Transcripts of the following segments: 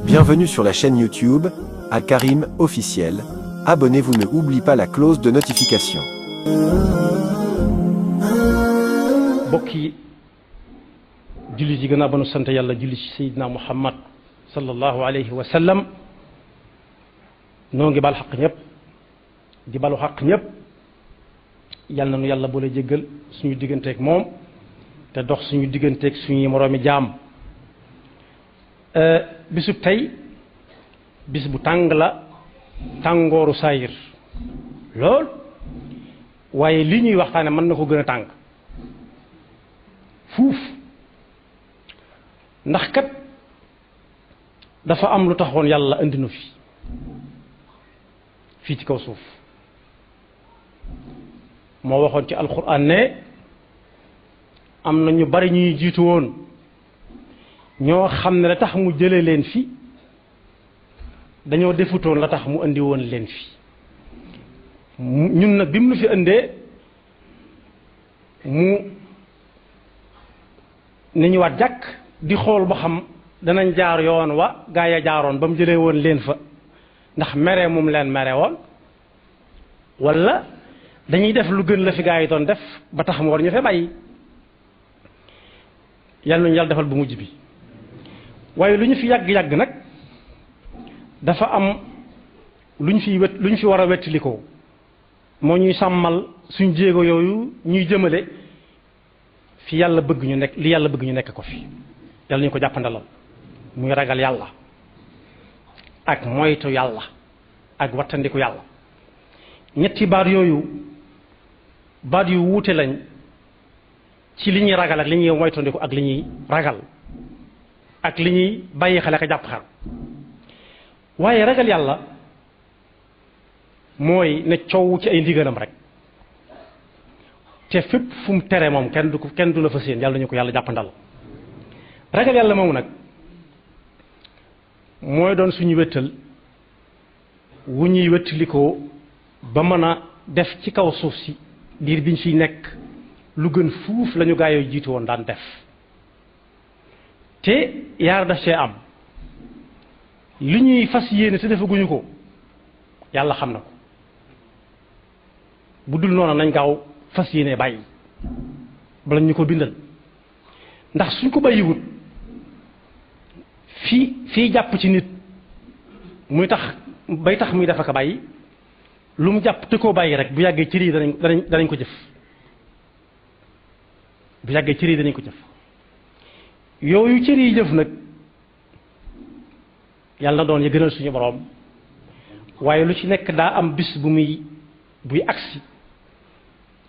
Bienvenue sur la chaîne YouTube Al-Karim officiel. Abonnez-vous, ne oubliez pas la cloche de notification. bokki julli ji gannaaw ba nu sant yàlla julli ci Seydina Muhammad sallallahu alayhi wa sallam noo ngi bal xaq ñëpp di balu xaq ñëpp yal na nu yàlla boole jéggal suñu digganteeg moom te dox suñu digganteeg suñuy moroomi jaam. bisub tey bis bu tàng la tàngooru saayir lool waaye li ñuy waxtaane mën na ko gën a tàng fuuf ndax kat dafa am lu taxoon yàlla indi nu fii ci kaw suuf moo waxoon ci alxuraan ne am na ñu bari ñuy jiitu woon ñoo xam ne la tax mu jële leen fi dañoo defutoon la tax mu indi woon leen fi ñun nag bi mu nu fi indee mu ni ñu waat jàkk di xool ba xam danañ jaar yoon wa gaa ya jaaroon ba mu jëlee woon leen fa ndax mere mum leen mere woon walla dañuy def lu gën la fi gaa yi doon def ba tax mu war ñu fee bàyyi yàlla nañu yàlla defal bu mujj bi waaye lu ñu fi yàgg-yàgg nag dafa am lu ñu fi war a wettalikoo moo ñuy sàmmal suñ jéego yooyu ñuy jëmale fi yàlla bëgg ñu nekk li yàlla bëgg ñu nekk ko fi yàlla ñu ko jàppandalal muy ragal yàlla ak moytu yàlla ak wattandiku yàlla ñetti baat yooyu baat yu wuute lañ ci li ñuy ragal ak li ñuy moytandiku ak li ñuy ragal ak li ñuy bàyyi xel ak jàpp xel waaye ragal yàlla mooy ne coow ci ay ndigalam rek te fépp fu mu tere moom kenn du la fa séen yàlla ñu ko yàlla jàppandal ragal yàlla moomu nag mooy doon suñu wéttal wu ñuy wéttalikoo ba mën a def ci kaw suuf si diir biñ fiy nekk lu gën fuuf lañu gaa yooyu jiitu woon daan def te yaar daf cee am li ñuy fas yéene te defaguñu ko yàlla xam na ko bu dul noonu nañ gaaw fas yéene bàyyi bala ñu ko bindal ndax suñ ko bàyyiwut fii jàpp ci nit muy tax muy def ak bàyyi lu mu jàpp te koo bàyyi rek bu yàggee cër yi danañ ko jëf bu yàggee cër yi danañ ko jëf yooyu cër yi jëf nag yàlla na doon ya gënal suñu boroom waaye lu ci nekk daa am bis buy agsi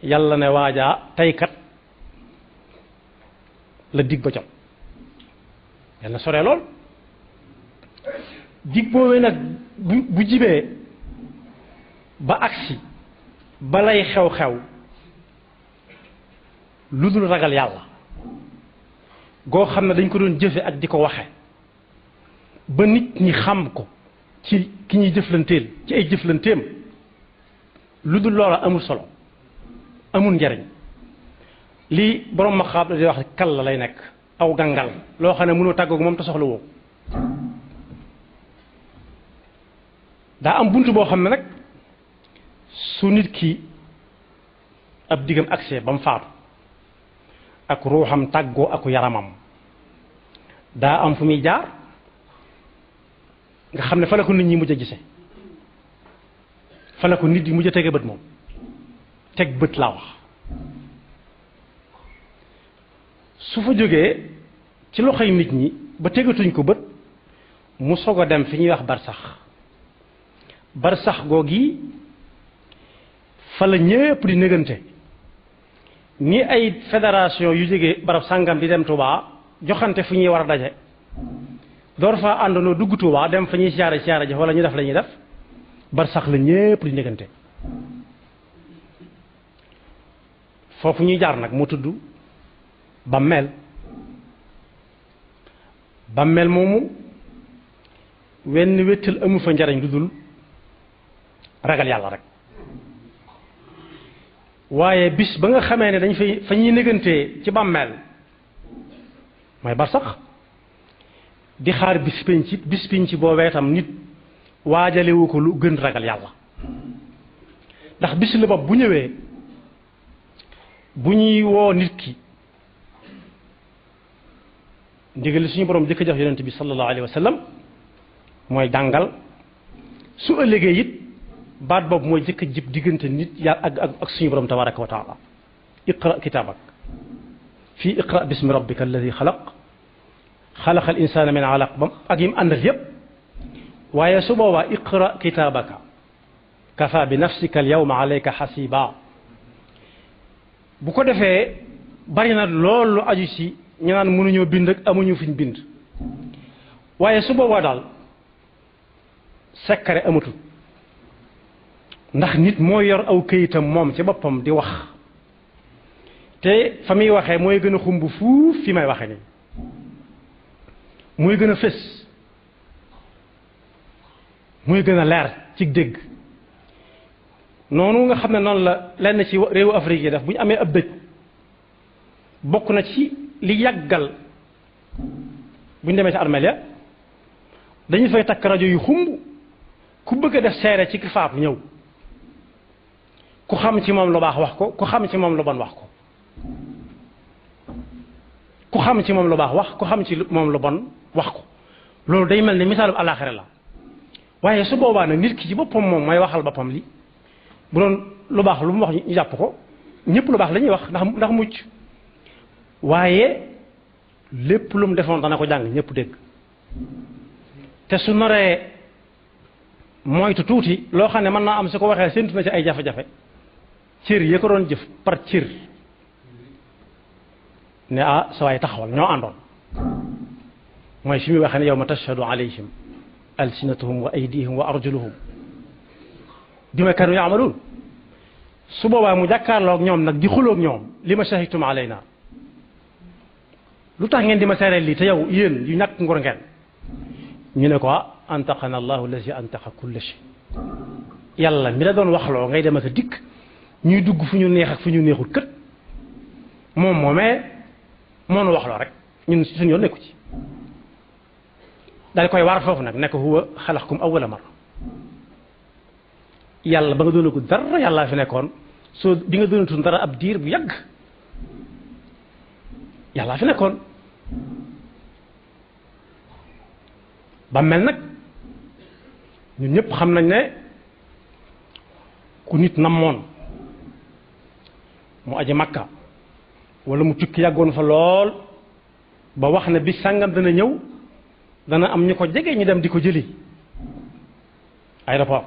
yàlla ne waajaa teykat la dig ba jot yàlla na sore lool dig boobee nag bu jibee ba agsi ba lay xew-xew lu dul ragal yàlla goo xam ne dañ ko doon jëfe ak di ko waxe ba nit ñi xam ko ci ki ñuy jëflanteel ci ay jëflanteem lu dul loola amul solo amul njariñ lii borom ma xaab la di wax kal la lay nekk aw gàngal loo xam ne mënoo tàggoog moom te soxla woo daa am bunt boo xam ne nag su nit ki ab diggam accès ba mu faatu ak ruuxam tàggoo aku yaramam daa am fu muy jaar nga xam ne fa la ko nit ñi mujj a gise fa la ko nit yi mujj a tege bët moom teg bët laa wax su fa jógee ci loxoy nit ñi ba tegatuñ ko bët mu soog a dem fi ñuy wax barsax googi fa la ñépp di négante ni ay fédération yu jógee barab sàngam di dem Touba joxante fu ñuy war a daje door fa àndandoo dugg Touba dem fa ñuy siyaare ji wala ñu def la ñuy def barsax la ñépp di négante foofu ñuy jaar nag mu tudd bàmmeel moomu wenn wéttal amu fa njariñ lu dul ragal yàlla rek waaye bis ba nga xamee ne dañ fa ñuy négantee ci bàmmeel mooy barsax di xaar bis penc boobee tam nit waajalewu ko lu gën ragal yàlla ndax bis la bopp bu ñëwee bu ñuy woo nit ki ndigal suñu borom jëkk jox yonent bi sallallahu alayhi wa sallam mooy jàngal su ëllëgee it baat boobu mooy jëkk jib diggante nit yàlla ak suñu borom tabaraka wa taala iqra kitaabak fii iqra bismi rabbika alladi xalaq xalaqa al insana min alaq bam ak yim àndal yépp waaye su boobaa iqra kitaabaka kafa bi nafsika al yawma alayka xasiba bu ko defee bari na loolu aju si ñu naan mënuñoo bind ak amuñu fiñ bind waaye su boobaa daal secret amatul ndax nit moo yor aw këyitam moom ci boppam di wax te fa muy waxee mooy gën a xumb fuuf fi may waxe nii mooy gën a fës mooy gën a leer ci dégg noonu nga xam ne noonu la lenn ci réewu Afrique yi def bu ñu amee ab dëj bokk na ci li yàggal bu ñu demee ci armeel ya dañu fay takk rajo yu xumb ku bëgg a def seere ci ki faatu ñëw ku xam ci moom lu baax wax ko ku xam ci moom lu bon wax ko ku xam ci moom lu baax wax ku xam ci moom lu bon wax ko loolu day mel ni misaalum àllaaxira la waaye su boobaa nag nit ki ci boppam moom mooy waxal boppam li bu doon lu baax lu mu wax ñu jàpp ko ñëpp lu baax la ñuy wax ndax mucc waaye lépp lu mu defoon dana ko jàng ñëpp dégg te su naree moytu tuuti loo xam ne mën naa am su ko waxee séntu na ci ay jafe-jafe cër yi ko doon jëf par cër ne sa waay taxawal ñoo àndoon mooy fi muy waxee ne yawma tashhadu alayhim alsinatuhum wa aydihim wa arjuluhum bima kanu yaamaluun su boobaa mu jàkkaarloog ñoom nag di xuloog ñoom li ma shahidtum alayna lu tax ngeen di ma seereel lii te yow yéen yu ñàkk ngor ngeen ñu ne ko antaqana allahu allazi antaqa kulla shay yàlla mi la doon waxloo ngay dem ak a dikk ñuy dugg fu ñu neex ak fu ñu neexul kët moom moomee moo nu waxloo rek ñun suñu yoon nekku ci daal koy war foofu nag nekk huwa xalaqakum awwala marra yàlla ba nga doonagul dara yàlla fi nekkoon soo bi nga doonatul dara ab diir bu yàgg yàlla fi nekkoon ba mel nag ñun ñëpp xam nañ ne ku nit namoon mu aji makka wala mu tukki yàggoon fa lool ba wax ne bi sàngam dana ñëw dana am ñu ko jege ñu dem di ko jëli aéroport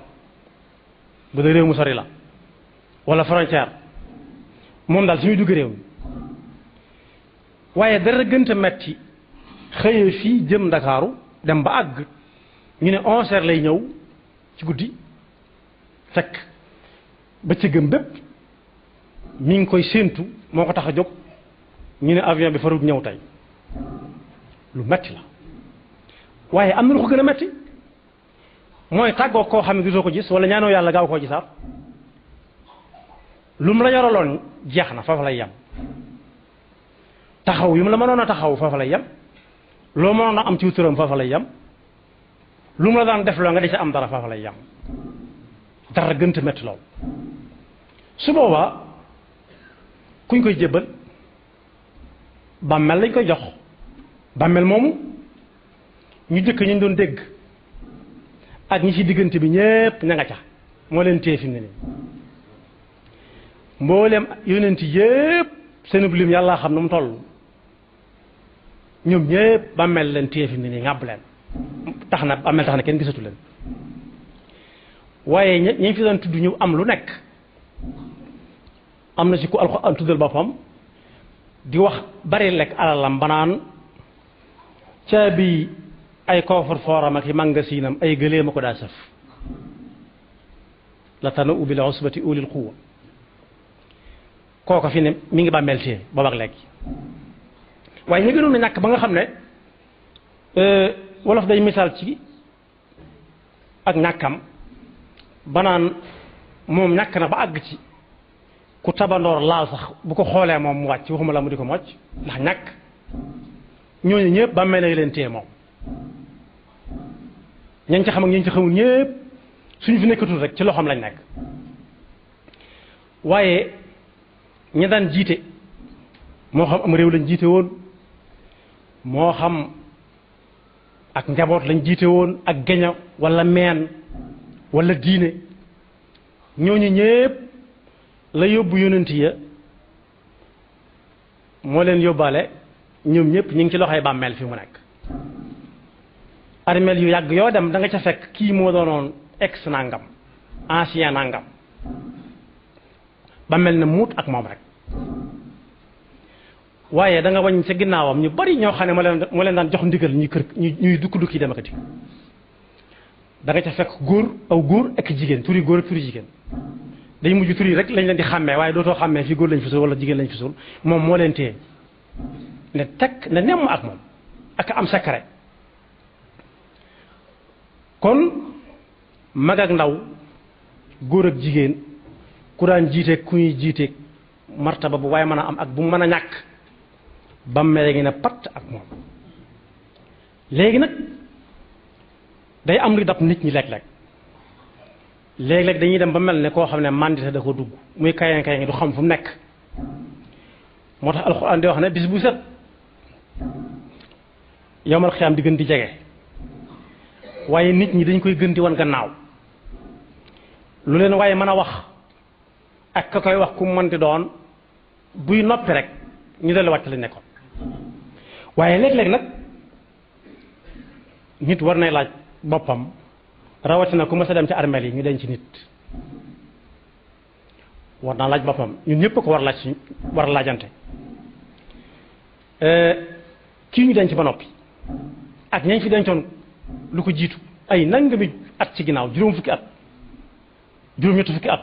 bu dee réew mu sori la wala frontière moom daal suñuy dugg réew mi waaye dara gënta metti xëyee fii jëm ndakaaru dem ba àgg ñu ne 11h lay ñëw ci guddi fekk ba ci gëm bépp mi ngi koy séentu moo ko tax a jóg ñu ne avion bi farut ñëw tey lu metti la waaye am na lu ko gën a metti mooy tàggoo koo xam ne gisoo ko gis wala ñaanoo yàlla gaaw koo gisaat lu mu la yoraloon jeex na foofa lay yem taxaw yu mu la mënoon a taxaw foofa lay yem loo mënoon a am ci wuturam foofa lay yem lu mu la daan def loo nga di ca am dara foofa lay yem dara gënta metti lool su boobaa kuñ koy jébbal bàmmeel lañ koy jox bàmmeel moomu ñu jëkk ñu doon dégg ak ñi ci diggante bi ñépp ña nga ca moo leen téye fi mu ne nii mboolem yonent yépp seen lim yàlla xam na mu toll ñoom ñépp bàmmeel leen téye fi mu ne nii ŋàbb leen tax na bàmmeel tax na kenn gisatu leen waaye ñi fi doon tudd ñu am lu nekk am na ci ku alxuraan tuddal boppam di wax bari lekk alalam banaan caabi ay coffre foram ak i magasinam ay gëléema ko daa sëf la tana ubbi la usbati ulil quwa kooka fi ne mi ngi bàmmeel téye boobu ak léegi waaye ñu gënoon na ñàkk ba nga xam ne wolof day misaal ci ak ñàkkam banaan moom ñàkk na ba àgg ci ku tabandoor laal sax bu ko xoolee moom mu wàcc waxuma la mu di ko mocc ndax ñàkk ñooñu ñëpp bàmmeel lay leen téye moom ñañ ci xam ak ñañ ci xamul ñépp suñu fi nekkatul rek ci loxoom lañ nekk waaye ña daan jiite moo xam am réew lañ jiite woon moo xam ak njaboot lañ jiite woon ak geño wala meen wala diine ñooñu ñépp la yóbbu yonent ya moo leen yóbbaale ñoom ñépp ñu ngi ci loxoy bàmmeel fi mu nekk armeel yu yàgg yoo dem da nga ca fekk kii moo doonoon ex nangam ancien nangam bàmmeel na muut ak moom rek waaye da nga wañ ca ginnaawam ñu bari ñoo xam ne moo leen daan jox ndigal ñuy dukki dem ak dikk da nga ca fekk góor ak jigéen turi góor ak turi jigéen day mujj turi rek lañ leen di xàmmee waaye dootoo xàmmee fii góor lañ fi suul wala jigéen lañ fi suul moom moo leen téye ne tekk ne nemm ak moom ak am secret kon mag ak ndaw góor ak jigéen ku daan jiite ku ñuy jiite martaba bu waaye mën a am ak bu mën a ñàkk bàmmeel ngi ne patt ak moom léegi nag day am lu dab nit ñi léeg-léeg léeg-léeg dañuy dem ba mel ne koo xam ne mandité da ko dugg muy kayang kayang du xam fu mu nekk moo tax alxuraan di wax ne bis bu set yowmal xiyaam di gën di jege waaye nit ñi dañ koy gën di wan gannaaw lu leen waaye mën a wax ak ka koy wax ku mën di doon buy noppi rek ñu dellu wàcc lañ nekkoon waaye léeg-léeg nag nit war nay laaj boppam rawatina ku ma sa dem ci armeel yi ñu denc nit war naa laaj boppam ñun ñëpp ko war laaj suñ war a laajante kii ñu denc ba noppi ak ñañ fi dencoon lu ko jiitu ay nangami at ci ginnaaw juróom fukki at juróom ñetti fukki at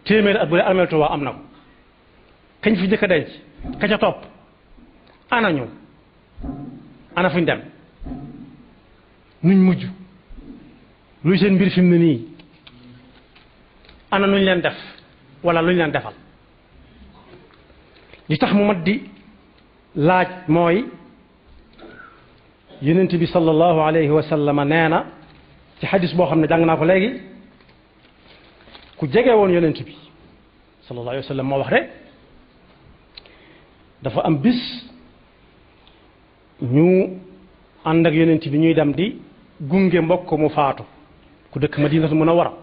téeméeri at bu dee armeel Tuubaa am na ko kañ fi jëkk a denc ka ca topp ana ñu ana fuñ dem nuñ mujj luy seen mbir fi mu ne nii ana nuñ leen def wala luñ leen defal li tax mu mat di laaj mooy yonent bi sallallahu alayhi wa sallam nee na ci xadis boo xam ne jàng naa ko léegi ku jege woon yonent bi sallallahu alayhi wa sallam moo wax de dafa am bis ñu ànd ak yonent bi ñuy dem di gunge mbokk mu faatu ku dëkk Madinatu Munawwara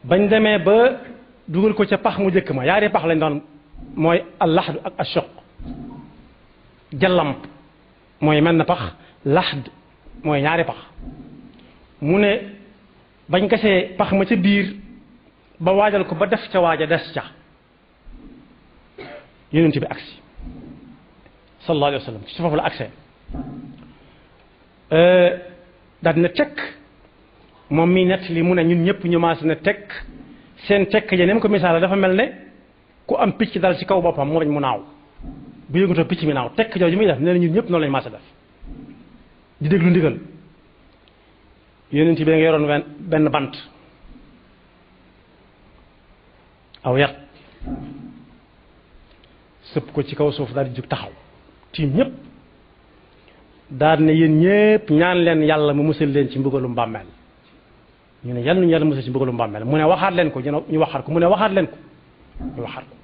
bañ demee ba dugal ko ca pax mu jëkk ma yaari pax lañ doon mooy al-laxd ak ash-shaq jallamp mooy mel na pax laxd mooy ñaari pax mu ne bañ gasee pax ma ca biir ba waajal ko ba def ca waaja des ca yonent bi agsi sallallahu alayhi wa sallam ci foofu la agsee daal dina tekk moom mii nett li mu ne ñun ñëpp ñu maas ne tekk seen tekk ja ni mu ko misaala dafa mel ne ku am picc dal ci kaw boppam mu bañ mu naaw bu yëngatoo picc mi naaw tekk jooju muy def nee na ñun ñëpp noonu lañu maas a def di déglu ndigal yonent bi nga yoroon benn bant aw yat sëpp ko ci kaw suuf daal di jóg taxaw tiim ñëpp daal ne yéen ñëpp ñaan leen yàlla mu musal leen ci mbugalum bàmmeel ñu ne yàlla ñu yàlla musal ci mbugalum bàmmeel mu ne waxaat leen ko ñu waxaat ko mu ne waxaat leen ko ñu waxaat ko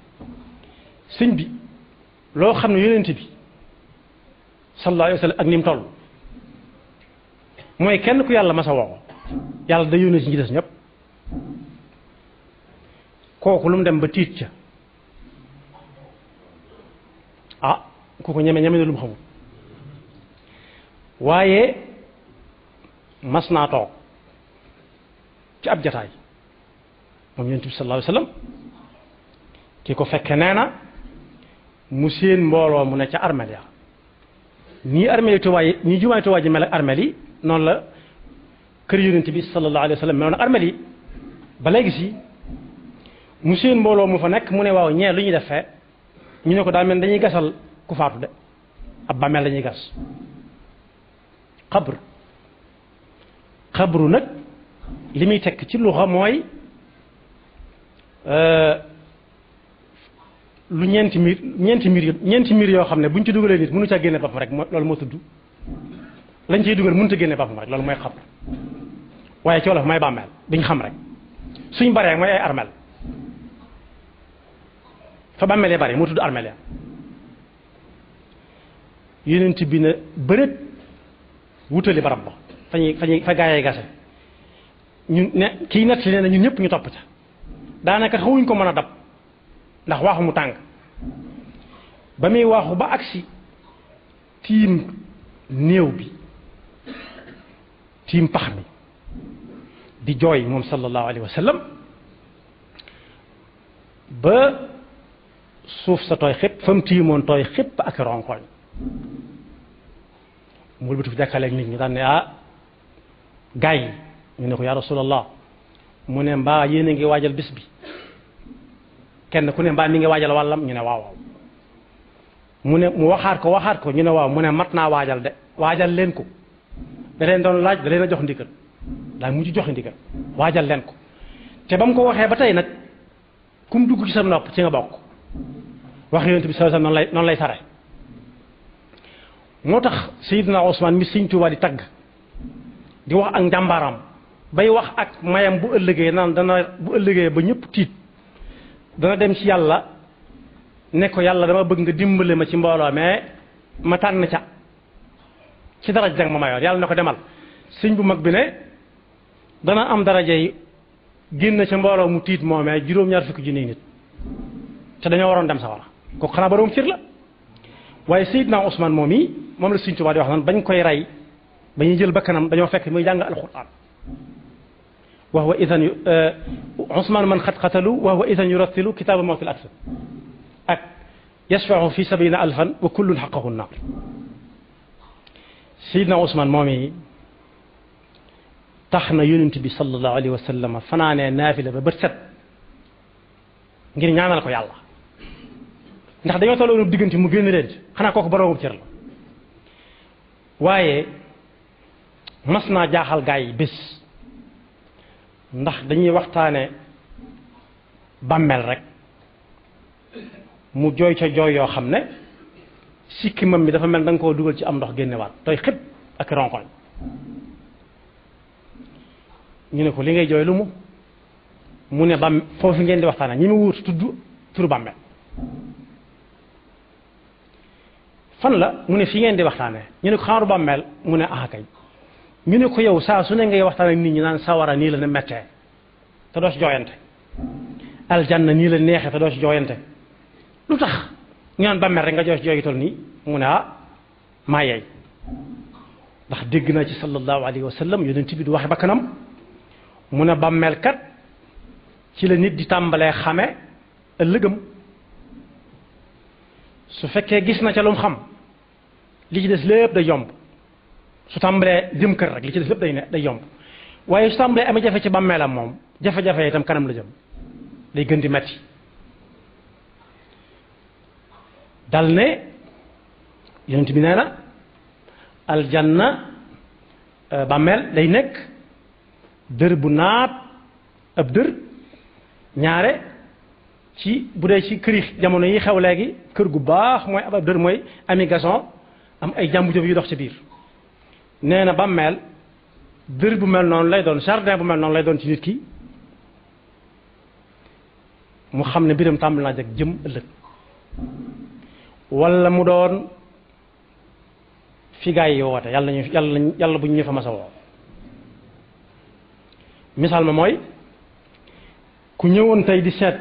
sëñ bi loo xam ne yonent bi sallallahu alayhi wa sallam ak ni mu toll mooy kenn ku yàlla masa woo yàlla da yónnee ci ñi des ñëpp kooku lu mu dem ba tiit ca ah kooku ñeme na lu mu xamul waaye mas naa toog ci ab jataay moom yonent bi sallallahu alayhi wa sallam ki ko fekke nee na mu seen mbooloo mu ne ca armeel ya nii armeel yi Tuubaa yi nii jumaay Tuubaa ji mel ak armeel yi noonu la kër yonent bi sallallahu alayhi wa sallam meloon armeel yi ba léegi si mu seen mbooloo mu fa nekk mu ne waaw ñee lu ñuy def fee ñu ne ko daal mel dañuy gasal ku faatu de ab bàmmeel lañuy gas xabru nag li muy tekk ci luxa mooy lu ñeenti miir yoo xam ne buñ ci dugalee nit mënu ca génne boppam rek loolu moo tudd lañ ciy dugal mënut a génne boppam rek loolu mooy xabru waaye ci wolof mooy bàmmeel biñ xam rek suñ baree mooy ay armel fa bàmmeel ya bari moo tudd armel ya yonent bi ne bëreet wutali barab ba fa gaayee gase ñun ne kii nett li nee na ñun ñëpp ñu topp ca daanaka xawuñ ko mën a dab ndax waaxu mu tàng ba muy waaxu ba agsi tiim néew bi tiim pax mi di jooy moom sallallahu alayhi wa sallam ba suuf sa tooy xépp fa mu tiimoon tooy xépp ak ronkoñ mu wëlbatu fi jàkkaaleeg nit ñi daan ne gaay yi ñu ne ko yaa rasulallah mu ne mbaa yéen a ngi waajal bis bi kenn ku ne mbaa mi ngi waajal wàllam ñu ne waaw waaw mu ne mu waxaat ko ñu ne waaw mu ne mat naa waajal de waajal leen ko da leen doon laaj da leen a jox ndigal daa mujj joxe ndigal waajal leen ko te ba mu ko waxee ba tey nag kum dugg ci sa nopp ci nga bokk wax yonent bi sallallahu alayhi wasallam noonu lay sare moo tax Seydina Ousmane mi Sëñ Tuubaa di tagg di wax ak njàmbaaram bay wax ak mayam bu ëllëgee naan dana bu ëllëgee ba ñëpp tiit dana dem ci yàlla ne ko yàlla dama bëgg nga dimbale ma ci mbooloo mais ma tànn ca ci daraja jang ma mayoon yàlla ne ko demal sëñ bu mag bi ne dana am daraja yi génn ca mbooloo mu tiit moomee juróom-ñaar fukki junni nit te dañoo waroon dem sawara kooku xanaa boroom cër la waaye Seydina Ousmane moom yi moom la Sëñ Tuubaa di wax naan bañ koy rey ba ñuy jël bakkanam dañoo fekk muy jàng alquran wa huwa idan Ousmane man xat xatalu wa huwa idan yurattilu kitaaba mawtil aksar ak yashfau fi sabina alfan wa kullun xaqahu naar Seydina Ousmane moom yi tax na yonent bi sallallahu alayhi wa sallam fanaanee naafila ba bët set ngir ñaanal ko yàlla ndax dañoo tolloon diggante mu génn leen ci xanaa kooku boroomu cër la waaye mas naa jaaxal gaa yi bés ndax dañuy waxtaane bàmmeel rek mu jooy ca jooy yoo xam ne sikkimam mi dafa mel da nga koo dugal ci am ndox génnewaat tooy xëpp ak ronkoñ ñu ne ko li ngay jooy lu mu ne bam foofu ngeen di waxtaane ñi mu wut tudd turu bàmmeel fan la mu ne fii ngeen di waxtaane ñu ne ko xaaru bàmmeel mu ne kay ñu ne ko yow saa su ne ngay waxtaan ak nit ñi naan sawara nii la ne mettee te doo ci jooyante aljanna nii la neexee te doo ci jooyante lu tax ñu naan bàmmeel rek nga jooy ci jooy tol nii mu ne maa yeey ndax dégg naa ci sallallahu alayhi wa sallam yonent bi du waxe bakkanam mu ne bàmmeel kat ci la nit di tàmbalee xame ëllëgam su fekkee gis na ca lu mu xam li ci des lépp day yomb su tàmbalee jëm kër rek li ci des lépp day yomb waaye su tàmbalee amee jafe ci bàmmeelam moom jafe-jafe itam kanam la jëm day gën di metti dal ne yonent bi nee na aljanna bàmmeel day nekk dër bu naat ab dër ñaare ci bu dee ci këri jamono yi xew léegi kër gu baax mooy ab dër mooy ami gazon am ay jàmbu jëf yu dox ci biir nee na bàmmeel dër bu mel noonu lay doon jardin bu mel noonu lay doon ci nit ki mu xam ne mbiram tàmbali naa jag jëm ëllëg wala mu doon fi gaay yi woote yàlla bu ñu fa masa woo misaal ma mooy ku ñëwoon tey di seet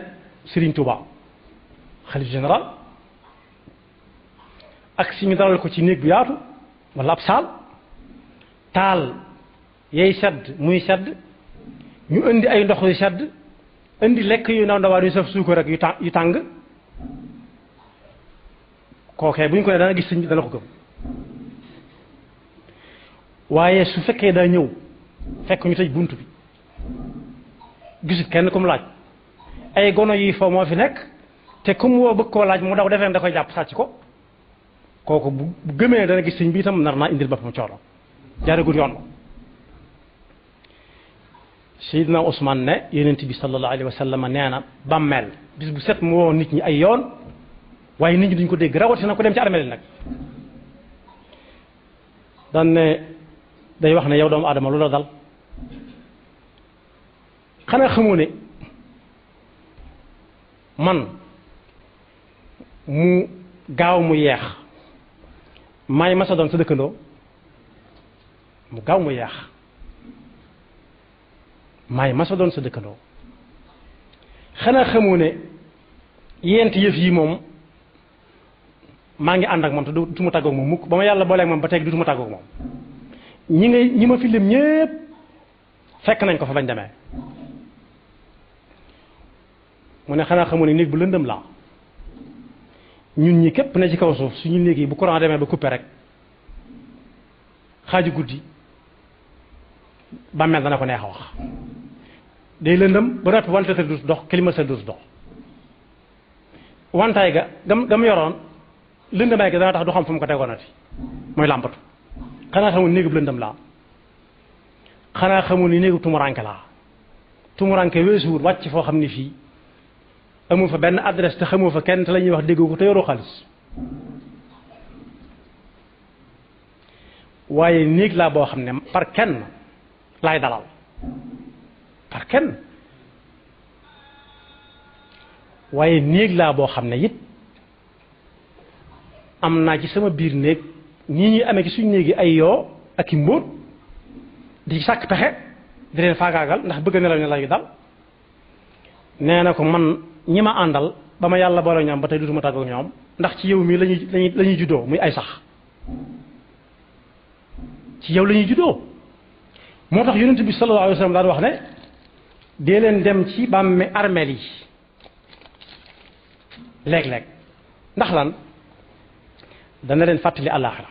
Serigne Touba xalif général ak si ñu dalal ko ci néeg bu yaatu wala ab saal taal yay sedd muy sedd ñu indi ay ndox yu sedd indi lekk yu ndaw ndawaan yu saf suukar rek yu tàng kookee bu ñu ko ne dana gis sëñ bi dana ko gëm waaye su fekkee daa ñëw fekk ñu tëj bunt bi gisut kenn ku mu laaj ay gono yi foo moo fi nekk te ku mu woo bëgg koo laaj mu daw defee da koy jàpp sàcc ko kooku bu gëmee dana gis sëñ bi itam nar naa indil boppam coono jaaragul yoon Seydina Ousmane ne yonent bi sallallahu alayhi wa sallam nee na bàmmeel bis bu set mu woo nit ñi ay yoon waaye nit ñi duñ ko dégg rawatina ko dem ci armeel nag daan ne day wax ne yow doomu aadama lu la dal xanaa xamoo ne man mu gaaw mu yeex maay masa doon sa dëkkandoo mu gaaw mu yeex maay masa doon sa dëkkandoo xanaa xamoo ne yent yëf yi moom maa ngi ànd ak moom te du ma tàggoog moom mukk ba ma yàlla booleeg moom ba tey du ma tàggoog moom ñi ma fi lim ñépp fekk nañ ko fa bañ demee mu ne xanaa xamoo ne néeg bu lëndëm laa ñun ñi képp ne ci kaw suuf suñu néeg yi bu courant demee ba coupé rek xaaju guddi bàmmeel dana ko neex a wax day lëndëm ba noppi wante du dox climatiseur du dox wantaay gam yoroon lëndamaay ga dana tax du xam fu mu ko tegoonati mooy làmpatu xanaa xamul néegub lëndëm laa xanaa xamul ni néegub tumuranke laa tumuranke weesuwut wàcc foo xam ni fii amu fa benn adresse te xamoo fa kenn te la ñuy wax déggoo ko te yoroo xaalis waaye néeg laa boo xam ne par kenn laay dalal par kenn waaye néeg laa boo xam ne it am naa ci sama biir néeg ñii ñuy amee ci suñu néegi ay yoo ak i mbóot di sàkk pexe di leen faagaagal ndax bëgg nelaw yu dal nee na ko man ñi ma àndal ba ma yàlla boole ñoom ba tey dutuma tàggoog ñoom ndax ci yow mii lañuy juddoo muy ay sax ci yow la ñuy juddoo moo tax yonent bi sallallahu alayhi wa sallam daan wax ne dee leen dem ci bàmme armeel yi léeg-léeg ndax lan dana leen fàttali àllaaxira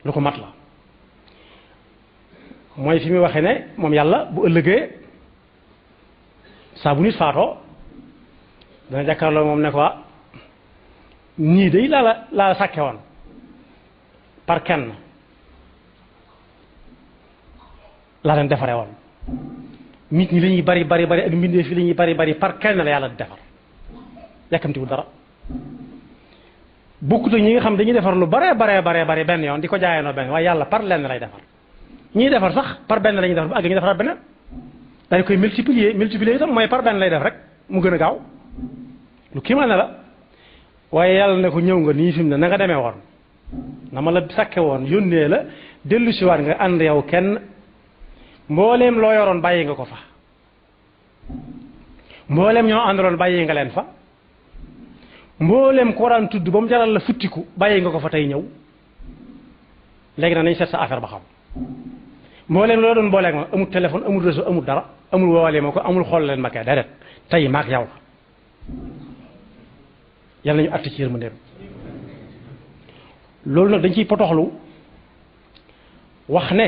lu ko mat la mooy fi muy waxee ne moom yàlla bu ëllëgee saa bu nit faatoo dana jàkkaarloo moom ne ko ñii day laa sàkke woon par kenn laa leen defare woon nit ñi la ñuy bari ak mbindeef fi la ñuy bari par kenn la yàlla di defar yàkkamtiwul dara bokkut ak ñi nga xam dañuy defar lu bare benn yoon di ko jaayeenoo benn waaye yàlla par lenn lay defar ñiy defar sax par benn la ñuy defar bu àgg ñu defaraat beneen dañ koy multiplier itam mooy par benn lay def rek mu gën a gaaw lu kii ma ne la waaye yàlla ne ko ñëw nga nii fi mu ne na nga demee woon na ma la sakke woon yónnee la dellu si waat nga ànd yow kenn mbooleem loo yoroon bàyyi nga ko fa mbooleem ñoo àndaloon bàyyi nga leen fa mbooleem ko waraan tudd ba mu jaral la futtiku bàyyi nga ko fa tey ñëw léegi nag nañ seet sa affaire ba xam mbooleem loo doon booleeg ma amul téléphone amul réseau amul dara amul woowalee ma ko amul xool leen ma kay déedéet tey maak yow la yàlla nañu àtt ci yërmandeem loolu nag dañ ciy potoxlu wax ne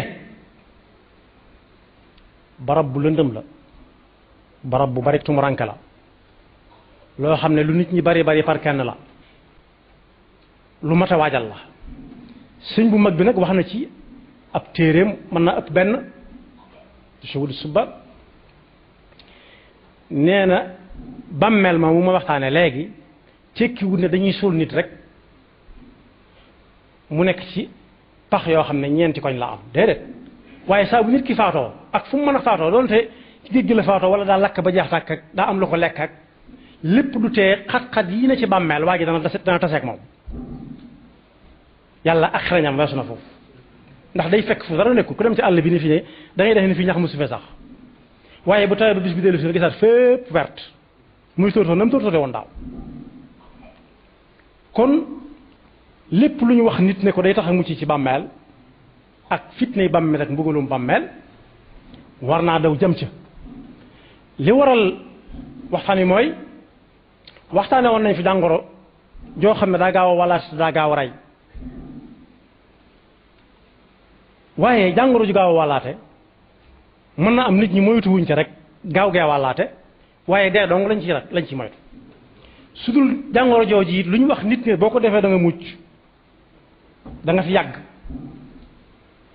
barab bu lëndëm la barab bu bari tumuranke la loo xam ne lu nit ñi bari par kenn la lu mat a waajal la sëñ bu mag bi nag wax na ci ab téeréem mën naa ëpp benn Shuhud Suba nee na bàmmeel ma mu ma waxtaane léegi tekkiwut ne dañuy suul nit rek mu nekk ci pax yoo xam ne ñeenti koñ la am déedéet waaye saa bu nit ki faatoo ak fu mu mën a faatoo doonte ci géej gi la faatoo wala daa lakk ba jeex tàkk ak daa am lu ko lekk ak lépp du tee xat-xat yi ne ci bàmmeel waa ji dana taseeg moom yàlla ak xarañam weesu na foofu ndax day fekk fu dara nekkul ku dem ci àll bi ni fi ne da ngay def ni fi ñax mu su fee sax waaye bu tawee ba bis bi dellu si nga gisaat fépp verte muy tóortóor na mu tóortóoree woon daaw kon lépp lu ñu wax nit ne ko day tax a mucc ci bàmmeel ak fitnay bàmmeel ak mbugalum bàmmeel war naa daw jëm ca li waral waxtaan wi mooy waxtaane woon nañ fi jàngoro joo xam ne daa gaaw a walaat daa gaaw a rey waaye jàngoro ju gaaw a wàllaate mën na am nit ñi moytu wuñ ca rek gaaw gee wàllaate waaye dee dong lañ ci moytu su dul jàngoro jooju it lu ñu wax nit ne boo ko defee da nga mucc da nga fi yàgg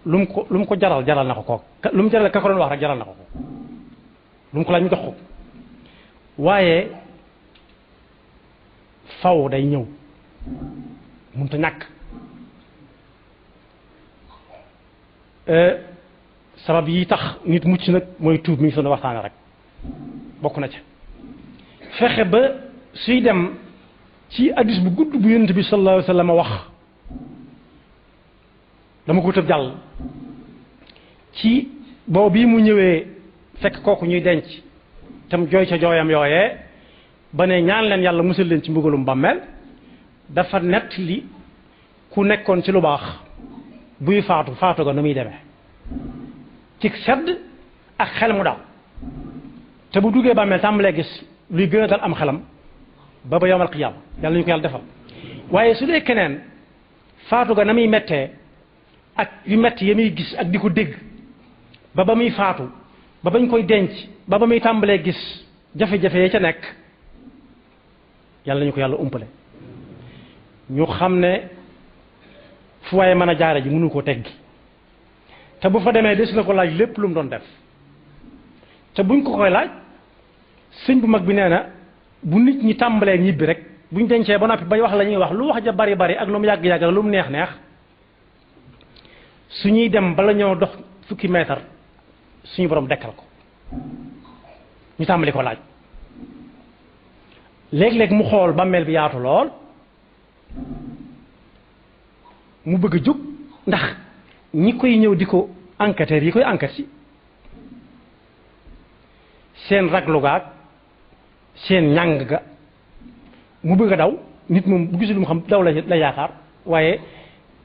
lu mu ko jaral na ko kook lu mu jaral ka ko doon wax rek jaral na ko ko lu mu ko laaj ñu jox ko waaye faw day ñëw mënut a ñàkk sabab yi tax nit mucc nag mooy tuub mi ngi doon waxtaane rek bokk na ca fexe ba suy dem ci hadiis bu gudd bu yonent bi sallallahu alayhi wa sallam wax dama ko tëb jàll ci boobu bii mu ñëwee fekk kooku ñuy denc tam jooy ca jooyam yooyee ba ne ñaan leen yàlla musal leen ci mbugalum bàmmeel dafa nett li ku nekkoon ci lu baax buy faatu ga nu muy demee ci sedd ak xel mu dal te bu duggee bàmmeel tàmbalee gis luy gën a dal am xelam ba yawmal qiyaama yàlla ñu ko yàlla defal waaye su dee keneen faatu ga na muy mettee ak yu metti ya muy gis ak di ko dégg ba muy faatu ba bañ koy denc ba muy tàmbalee gis jafe-jafe ya ca nekk yàlla ñu ko yàlla umpale ñu xam ne fu waaye mën a jaare ji mënu koo teggi te bu fa demee des na ko laaj lépp lu mu doon def te buñ ko koy laaj sëñ bu mag bi nee na bu nit ñi tàmbalee ñibbi rek buñ dencee ba noppi bañ wax la ñuy wax lu wax ja bari bari ak lu mu yàgg-yàgg ak lu mu neex neex su ñuy dem bala ñoo dox fukki meetar suñu borom dekkal ko ñu tàmbali ko laaj léeg-léeg mu xool bàmmeel bi yaatu lool mu bëgg a jóg ndax ñi koy ñëw di ko enquêteurs yi koy enquête si seen raglu gaag seen ñàng ga mu bëgg a daw nit moom bu gisul lu mu xam daw la yaakaar waaye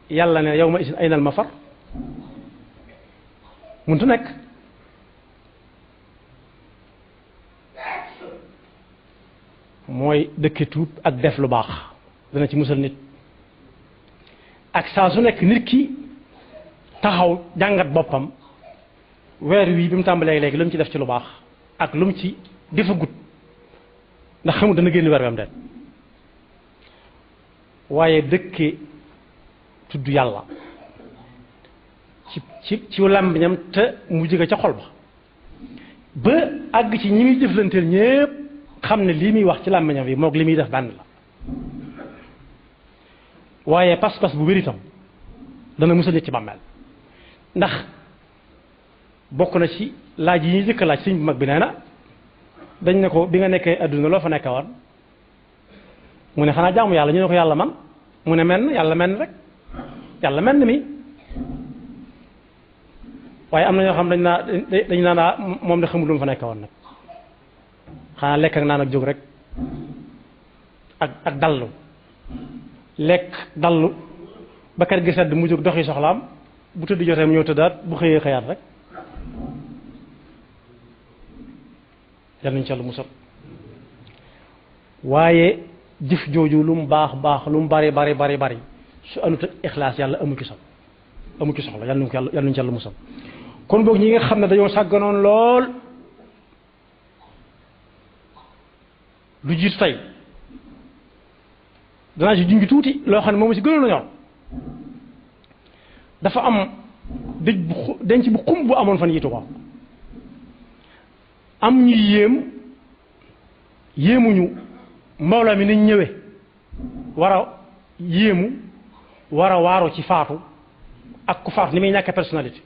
yàlla ne yow ma isin aynal mafar muntu nekk mooy dëkke tuub ak def lu baax dana ci musal nit ak saa su nekk nit ki taxaw jàngat boppam weer wii bi mu tàmbalee léegi lu mu ci def ci lu baax ak lu mu ci defagut ndax xamul dana génn weer wi am den waaye dëkke tudd yàlla ci làmbiñam te mu jóge ca xol ba àgg ci ñi muy jëflanteel ñépp xam ne lii muy wax ci làmbiñam bi moog li muy def benn la waaye pas-pas bu wér itam dana musal nit ci bàmmeel ndax bokk na ci laaj yi ñuy jëkk laaj sëñ bu mag bi nee na dañ ne ko bi nga nekkee adduna loo fa nekk woon mu ne xanaa jaamu yàlla ñu ne ko yàlla man mu ne menn yàlla menn rek yàlla menn mi waaye am na ñoo xam dañ naa moom de xamul lu mu fa nekk woon nag xanaa lekk ak naan ak jóg rek ak dallu lekk dallu ba kër gi sedd mu jóg doxi soxlaam bu tëdd jotee mu ñëw tëddaat bu xëyee xëyaat rek yal nañu ci Yàlla musal waaye jëf jooju lu mu baax baax lu mu bari bari bari bari su anut ak ixlaas yàlla amu ci soxla yal nañu ci Yàlla musal kon boog ñi nga xam ne dañoo sàgganoon lool lu jiitu tey danaa ci junj tuuti loo xam ne moom si gënoon a ñor dafa am denc bu xum bu amoon fan yitu ko am ñu yéemuñu mbooloo mi niñ ñëwee war a yéemu war a waaru ci faatu ak ku faatu ni muy ñàkke personnalité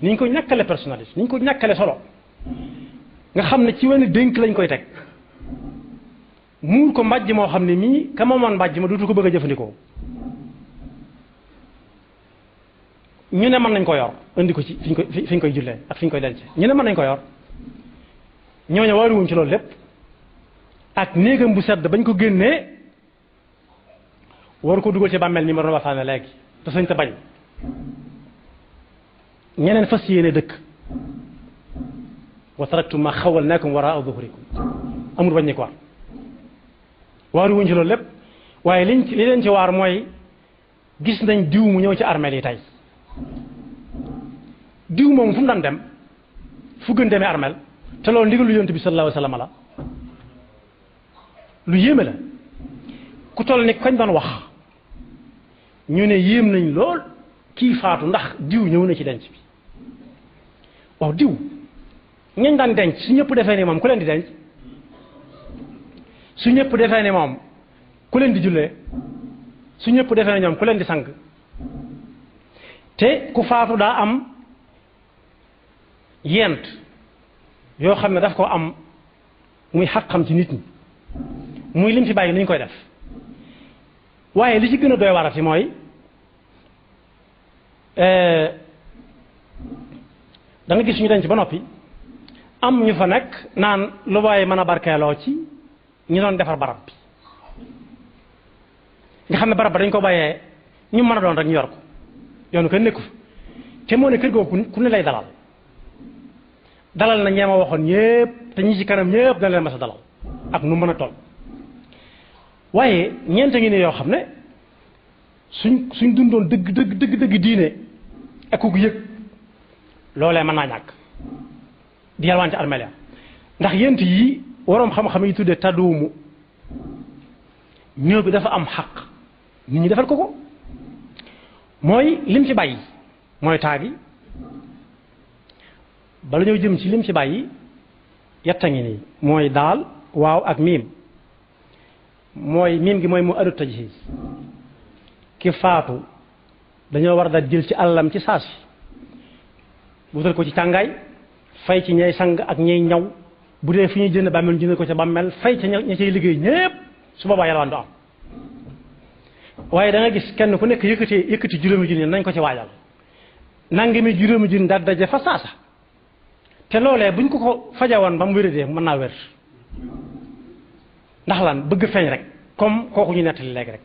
ni ñu ko ñàkkale personnalité ni ñu ko ñàkkale solo nga xam ne ci wenn dénk lañ koy teg muur ko mbàjj moo xam ne mii ka moomoon mbàjj ma dootu ko bëgg a jëfandikoo ñu ne mën nañ ko yor indi ko ci fi ñu koy jullee ak fi ñu koy denc ñu ne mën nañ ko yor ñooñu waaruwuñ ci loolu lépp ak néegam bu sedd bañ ko génnee waru ko dugal ci bàmmeel mi ma doon waxtaane léegi te sañ te bañ ñeneen fas yéene dëkk wa taraktum ma xawalnaakum waraa zuhurikum amul bañ ni ko war waaruwuñ ci loolu lépp waaye li leen ci waar mooy gis nañ diw mu ñëw ci armeel yi tey diw moom fu mu daan dem fu gën demee armeel te loolu ndigalu yonent bi sallallahu alayhi wa sallam la lu yéeme la ku toll ni kañ doon wax ñu ne yéem nañ lool kii faatu ndax diw ñëw na ci denc bi waaw diw ñañ daan denc su ñëpp defee ni moom ku leen di denc su ñëpp defee ni moom ku leen di jullee su ñëpp defee ni ñoom ku leen di sang te ku faatu daa am yent yoo xam ne daf ko am muy xaqam ci nit ñi muy lim fi bàyyi ni ñu koy def waaye li ci gën a doy warati mooy da nga gis ñu denc ba noppi am ñu fa nekk naan lu waaye mën a barkeeloo ci ñu doon defar barab bi nga xam ne barab ba dañ ko bàyyee ñu mën a doon rek ñu yor ko yoonu kenn nekku te moo ne kër googu ku ne lay dalal na ñeema waxoon ñépp te ñi ci kanam ñépp dana leen mas a dalal ak nu mën a toll waaye ñeent ngi ne yoo xam ne suñ dundoon dëgg diine ak ku yëg loolee mën naa ñàkk di yalwaan ci armeel ya ndax yent yi waroom xam-xam yi tuddee tadduumu ñëw bi dafa am xaq nit ñi defal ko mooy lim ci bàyyi mooy taagi bala ñëw jëm ci lim ci bàyyi yetta ngi nii mooy daal waaw ak miim mooy miim gi mooy mu adu tajhiis ki faatu dañoo war a daal jël ci àllam ci saasi wutal ko ci càngaay fay ci ñay sang ak ñay ñaw bu dee fi ñuy jënd bàmmeel jënd ko ca bàmmeel fay ca ña cay liggéey ñépp su boobaa yalwaan du am waaye da nga gis kenn ku nekk yëkkati juróomi junni nañ ko ci waajal nangami juróomi junni daal daje fa saasa te loolee buñ ko fajawoon ba mu wéradee mën naa wér ndax lan bëgg feeñ rek comme kooku ñu nettali léegi rek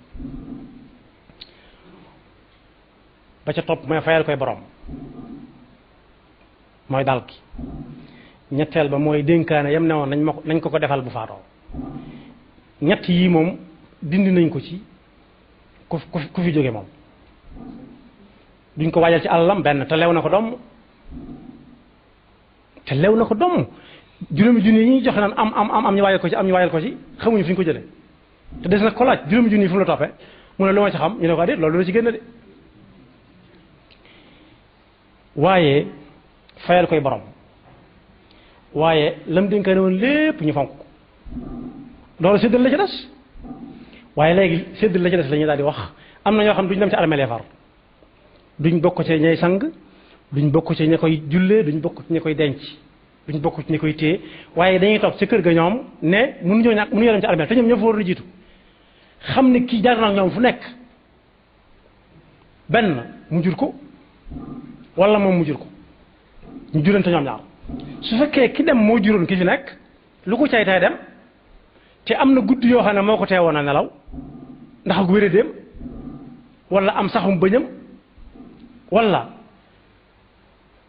ba ca topp mooy fayal koy borom mooy dal ki ñetteel ba mooy dénkaane yam ne woon nañ ko defal bu faatoo ñett yii moom dindi nañ ko ci ku fi jóge moom duñ ko waajal ci àllam benn te lew na ko doom juróomi junni yi ñuy joxe naan am ñu waajal ko ci xamuñu fi ñu ko jëlee te des na ko laaj juróomi junni yi fu mu la toppee mu ne lu ma ci xam ñu ne ko déet loolu la ci génn de waaye fayal koy borom waaye lam dénkaane woon lépp ñu fonk loolu séddal la ci des waaye léegi séddal la ci des la ñuy daal di wax am na ñoo xam duñ dem ci armeel far duñ bokk ci ñay sang duñ bokk ci ña koy jullee duñ bokk ci ña koy denc duñ bokk ci ña koy téye waaye dañuy toog ci kër ga ñoom ne mënuñoo dem ci armeel te ñoom ñoo fa war a jiitu xam ne kii jaar na ak ñoom fu nekk benn mu jur ko wala moom mu jur ko ñu jurante ñoom ñaar su fekkee ki dem moo juróon ki fi nekk lu ko cay tay dem te am na guddi yoo xam ne moo ko teewoon a nelaw ndax ak wéradéem wala am saxum bëñam wala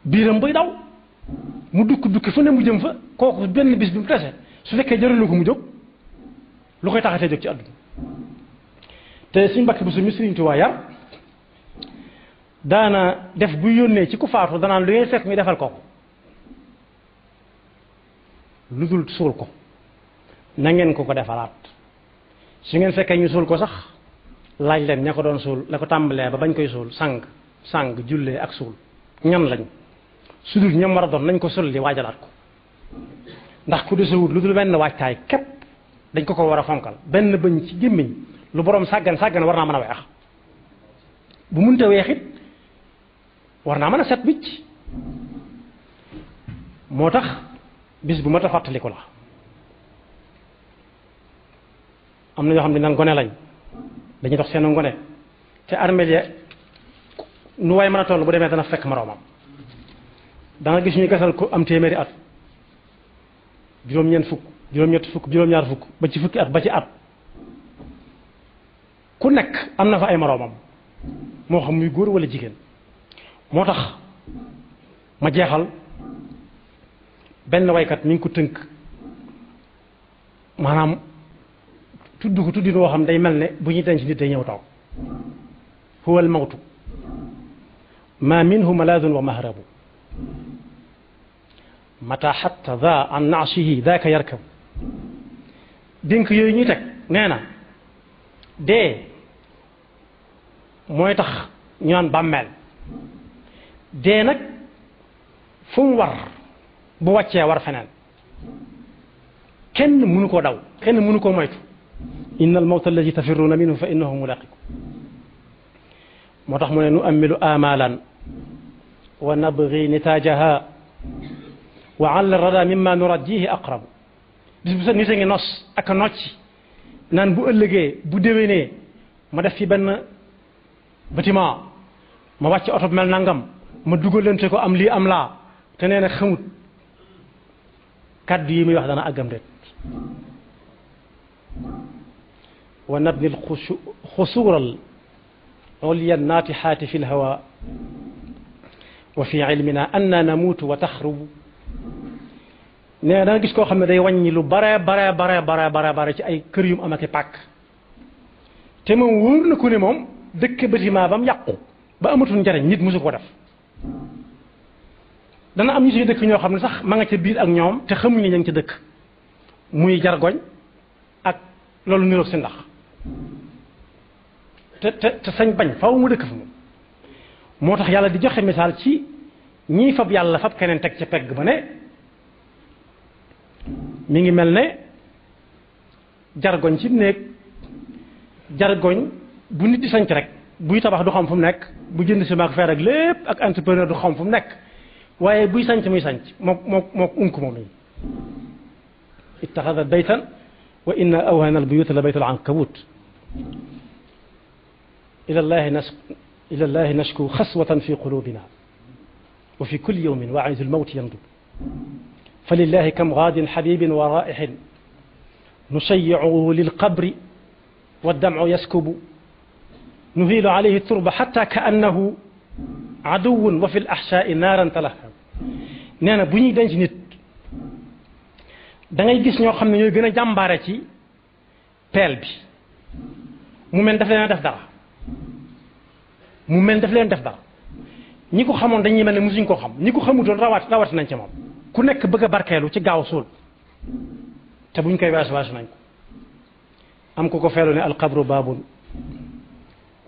biiram buy daw mu dukki fu ne mu jëm fa kooku benn bis bi mu tese su fekkee jaralu ko mu jóg lu koy taxatee jóg ci àdduna te suñ mbakki bu su mi Sëriñ Tuubaa yar daana def bu yónnee ci ku faatu danaan lu ngeen fekk ñu defal ko lu dul suul ko na ngeen ko defalaat su ngeen fekkee ñu suul ko sax laaj leen ña ko doon suul la ko tàmbalee ba bañ koy suul sang jullee ak suul ñan lañ su dul ñam war a doon nañ ko sulli waajalaat ko ndax ku desewut lu dul benn waajtaay képp dañ ko war a fonkal benn bëñ ci gémmiñ lu borom sàggan war naa mën a weex bu munte weexit war naa mën a set wicc moo tax bis bu mat a fàttaliku la am na ñoo xam ne naan gone lañ dañuy dox seen ngone te armeel ya nu waay mën a toll bu demee dana fekk moroomam da nga gis ñu gasal ko am téeméeri at juróom-ñeent fukk juróom-ñett fukk juróom-ñaar fukk ba ci fukki at ba ci at ku nekk am na fa ay moroomam moo xam muy góor wala jigéen moo tax ma jeexal benn waykat mi ngi ko tënk maanaam tudd ko tuddin woo xam day mel ne bu ñuy denc nit day ñëw taw huwa al mawtu ma minhu malaadun wa mahrabu mata xatta da an naashihi daaka yarkabu dénk yooyu ñuy teg nee na dee mooy tax ñu naan bàmmeel dee nag fu mu war bu wàccee war feneen kenn mënu koo daw kenn mënu koo moytu inna al mawta alladi tafirruuna minhu fa innahu mulaqiku moo tax mu ne nu amilu amalan wa nabgi nitaajaha wa ala rada mimma nurajjihi aqrabu bis bu set nit a ngi nos ak a nocci naan bu ëllëgee bu déwénee ma def fi benn bâtiment ma wàcc oto mel nangam ma dugalante ko am lii am laa te nee na xamut kàddu yi muy wax dana àggam déet wa nabni alxusuural ulya naatixaati fi lhawa wa fi ilmina anna namuutu wa taxrubu nee na danga gis koo xam ne day wàññi lu bare bare bare bare bare bare ci ay kër yum am ak i pàkk te moom wóor na ku ne moom dëkk bâtiment ba mu yàqu ba amatul njariñ nit mosu ko def dana am ñu ci dëkk ñoo xam ne sax ma nga ca biir ak ñoom te xamuñu ña ngi ca dëkk muy jargoñ ak loolu niroog si ndax te sañ bañ faaw mu dëkk fa moom moo tax yàlla di joxe misaal ci ñii fab yàlla fab keneen teg ca pegg ba ne mi ngi mel ne jargoñ ci néeg jargoñ bu nit di sanc rek buy tabax du xam fu mu nekk bu jënd si maak feer ak lépp ak entrepreneur du xam fu mu nekk waaye buy sanc muy sanc moo unk moom yi ittaxada baytan wa inna awhana albuyuta la baytul ankabut ila llahi nashku xaswatan fi qulubina wa fi kulli yawmin waa'idu almawti yandub fa lillahi kam gaadin xabibin wa raixin nusayyicuhu lilqabri waddamcu yaskubu nuhiilu alayhi turba xatta ka annahu aduwun wa fi laxshaai naaran talahab nee na bu ñuy denc nit da ngay gis ñoo xam ne ñooy gën a jàmbaare ci peel bi mu mel daf leen def dara mu mel daf leen def dara ñi ko xamoon dañuy mel ne musuñ ko xam ñi ko xamutoon rawat nañ ci moom ku nekk bëgg a barkeelu ci gaaw suul te buñ koy weesu nañ ko am ko ko feelu ne alqabru baabun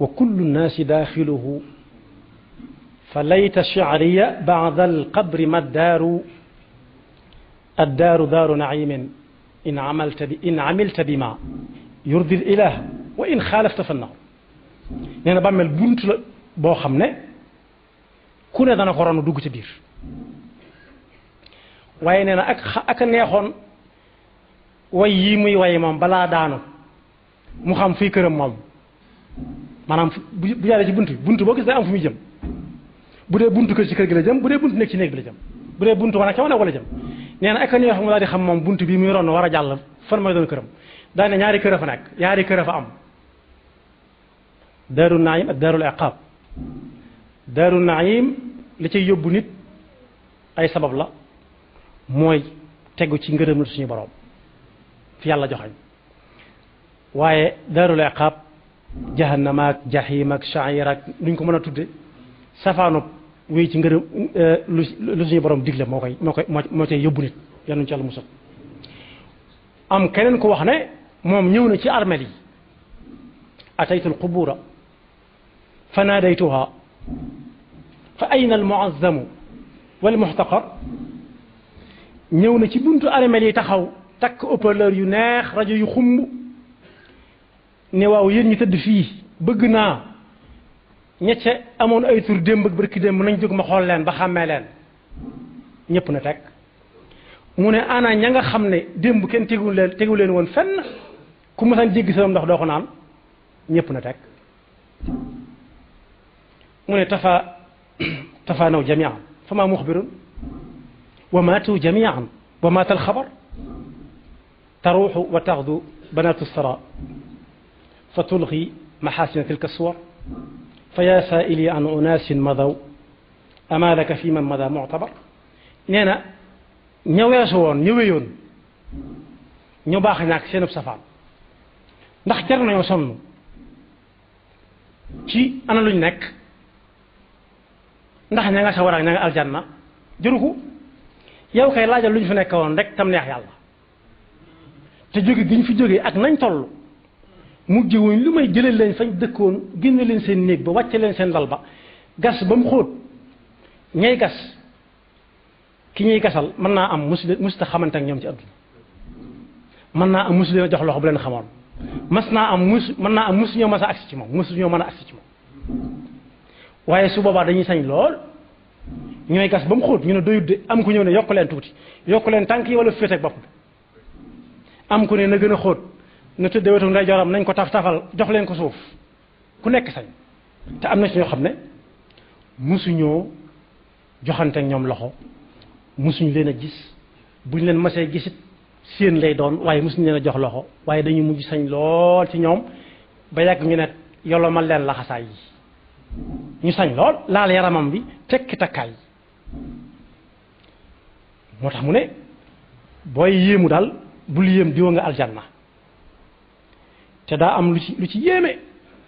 wa kullu nnaasi daaxiluhu fa layta shi'riya ba'da alqabri ma ddaaru addaaru daaru na'iimin in amilta bima yurdi l-ilaah wa in xaalafta fa nnaar nee na bàmmeel bunt la boo xam ne ku ne dana ko ronu dugg ci biir waaye nee na ak a neexoon way yii muy way moom balaa daanu mu xam fii këram moom maanaam bu jaaree ci bunt boo gis day am fu muy jëm bu dee buntu kër ci kër gi la jëm bu dee buntu nekk ci néeg bi la jëm bu dee buntu wanag ca wanag wala jëm nee na ak a neexoon mu daal di xam moom bunt bi muy ron war a jàll fan mooy doon këram daa ne ñaari kër a fa nekk ñaari kër a fa am daaru naim ak daarul iqaab daaru naim li cay yóbbu nit ay sabab la mooy tegu ci ngërëm suñu borom fi yàlla joxañ waaye daarul iqaab jahannama ak jahim ak sha'ir ak luñ ko mën a tudde safaanub wéy ci ngërëm lu suñu borom digle moo cay yóbbu nit yal nañu ci yàlla musal am keneen ko wax ne moom ñëw na ci armel yi ataytu alqubura fa naadaytuha fa ayna almuazzamu walmuxtaqar ñëw na ci buntu armel yi taxaw takk haut-parleur yu neex rajo yu xumb ne waaw yéen ñi tëdd fii bëgg naa ñecce amoon ay tur démb ak barki démb nañ jóg ma xool leen ba xàmmee leen ñëpp na teg mu ne ana ña nga xam ne démb kenn tegu leen woon fenn ku mësan jéggi sa ndox doo ko naan ñëpp na teg mu ne tafaanaw jamian fa maa muxbirun wa maatu jamian wa maata alxabar taruuxu wa taxdu banaatu sara fa tulxi maxaasina tilka suwar fa yaa saaili an unaasin madaw amaa laka fi man mada muctabar nee na ña weesu woon ña wéyoon ñu baax ñàkk seenub safaan ndax jar nañoo sonn ci ana luñ nekk ndax ña nga sawar ak ña nga aljanna jëru ko yow kay laajal luñ fi nekk woon rek tam neex yàlla te jóge gi ñu fi jógee ak nañ toll mujj wuñ lu may jëlee leen fañ dëkkoon génne leen seen néeg ba wàcce leen seen dal ba gas ba mu xóot ñay gas ki ñuy gasal mën naa am musta xamante ak ñoom ci àdduna mën naa am musu leen a jox loxo bu leen xamoon mën naa am musu ñoo mën a agsi ci moom musu ñoo mën a agsi ci moom waaye su boobaa dañuy sañ lool ñooy gas ba mu xóot ñu ne doyut de am ku ñëw ne yokk leen tuuti yokk leen tànk yi wala féete ak bopp bi am ku ne na gën a xóot na tëddee wetu ndeyjooram nañ ko taf-tafal jox leen ko suuf ku nekk sañ te am na ci ñoo xam ne musuñoo joxante ak ñoom loxo musuñu leen a gis buñ leen masee gisit séen lay doon waaye musuñu leen a jox loxo waaye dañuy mujj sañ lool ci ñoom ba yàgg ñu ne yolomal leen laxasaay yi ñu sañ lool laal yaramam bi tekki takkaay moo tax mu ne booy yéemu daal bul yéem diwa nga aljanna te daa am lu ci yéeme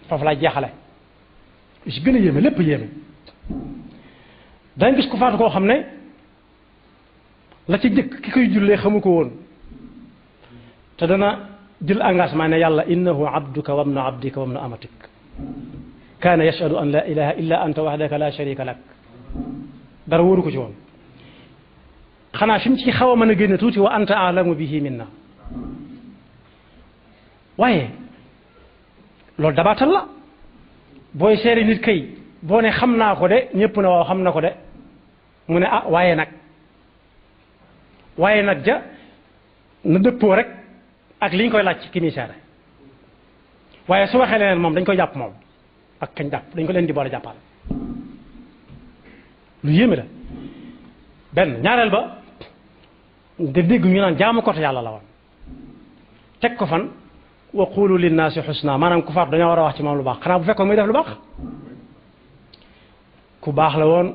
foofu lay jeexale lu ci gën a yéeme lépp yéeme dañ gis ku faatu koo xam ne la ci jëkk ki koy jullee xamu ko woon te dana jël engagement ne yàlla innahu abduka wabnu abdika wabnu amatik kaana yashhadu an la ilaha illa anta wahdaka la sharika lak dara wóoru ko ci woon xanaa fi mu ci xaw a mën a génne tuuti wa anta alamu bihi minna waaye loolu dabaatal la booy seeri nit kay boo ne xam naa ko de ñëpp ne waaw xam na ko de mu ne ah waaye nag ja na dëppoo rek ak li ñu koy laaj ci ki muy seere waaye su waxee leneen moom dañ koy jàpp moom ak kañ jàpp dañ ko leen di boole jàppal lu yéeme la benn ñaareel ba nga dégg ñu naan jaamu ko te yàlla la woon teg ko fan wa qulu linnaasi xusna maanaam ku faatu dañoo war a wax ci moom lu baax xanaa bu fekkoon muy def lu baax ku baax la woon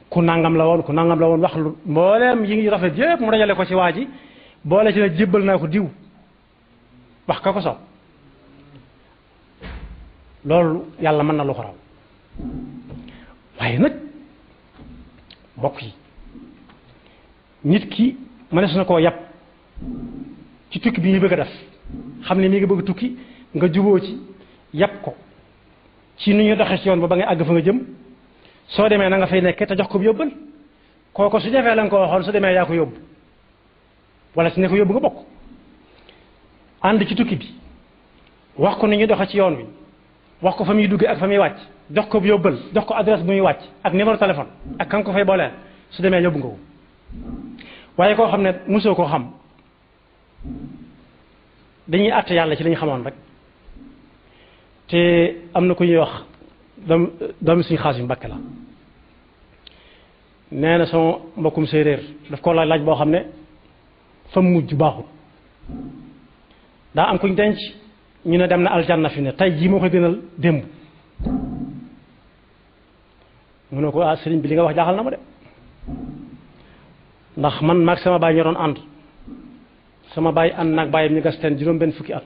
ku nangam la woon wax lu mbooleem yi ngi rafet yépp mu dajale ko ci waa ji boole ci ne jébbal naa ko diw wax ka ko soob loolu yàlla mën na lu ko raw waaye nag mbokk yi nit ki mënees na koo yàpp ci tukki bi ñu bëgg a def xam ne mi ngi bëgg tukki nga juboo ci yàpp ko ci nu ñu doxee ci yoon ba ngay àgg fa nga jëm soo demee na nga fay nekkee te jox ko bu yóbbal kooko su defee la nga ko waxoon su demee yaa ko yóbbu wala su ne ko yóbbu nga bokk ànd ci tukki bi wax ko ni ñu doxee ci yoon wi wax ko fa muy duggee ak fa muy wàcc jox ko bu yóbbal jox ko adresse bu muy wàcc ak numéro téléphone ak kan ko fay booleel su demee yóbbu nga ko waaye koo xam ne mosoo koo xam dañuy àtte yàlla ci li ñu xamoon rek te am na ku ñuy wax doomi suñu xaas yu Mbàkke la nee na sama mbokkum séeréer daf ko laaj boo xam ne fa mujj baaxul daa am kuñ denc ñu ne dem na aljanna fi ne tey jii moo koy gënal démb mu ne ko ah sëriñ bi li nga wax jaaxal na ma de ndax man maag sama baay ñoo doon ànd sama baay ànd naag baayam ñu gas teen juróom benn fukki at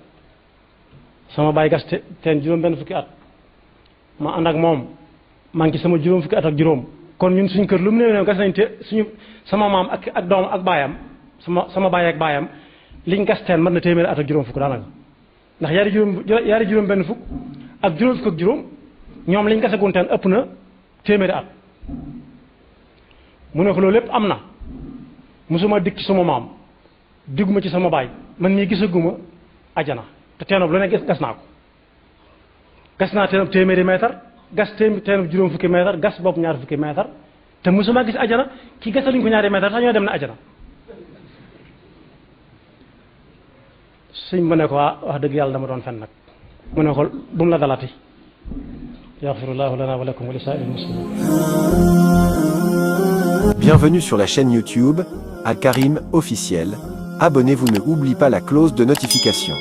sama baay gas teen juróom benn fukki at ma ànd ak moom maa ngi ci sama juróom fukki at ak juróom kon ñun suñ kër lu mu néew gas nañ te suñu sama maam ak doom ak baayam sama baay ak baayam liñ gas teen mën na téeméeri at ak juróom fukk daanaka ndax yaari juróom benn fukk ak juróom fukk ak juróom ñoom liñ gasagun teen ëpp na téeméeri at mu ne ko loolu lépp am na musuma dikk ci sama maam digguma ci sama baay man mii gisaguma ajana te teenoob lu ne gas naa ko gas naa teenoob téeméeri meetar gas teenoob juróom fukki meetar gas bopp ñaar fukki meetar te musuma gis ajana ki gasaluñ ko ñaari meetar sax ñoo dem na ajana suñ mu ne ko wax dëgg yàlla dama doon fen nag mu ne ko bu mu la dalati yaxfirullahu lana wa lakum wa li saa'iril muslimin. Bienvenue sur la chaîne YouTube Al-Karim officiel. Abonnez-vous, ne oubliez pas la cloche de notification.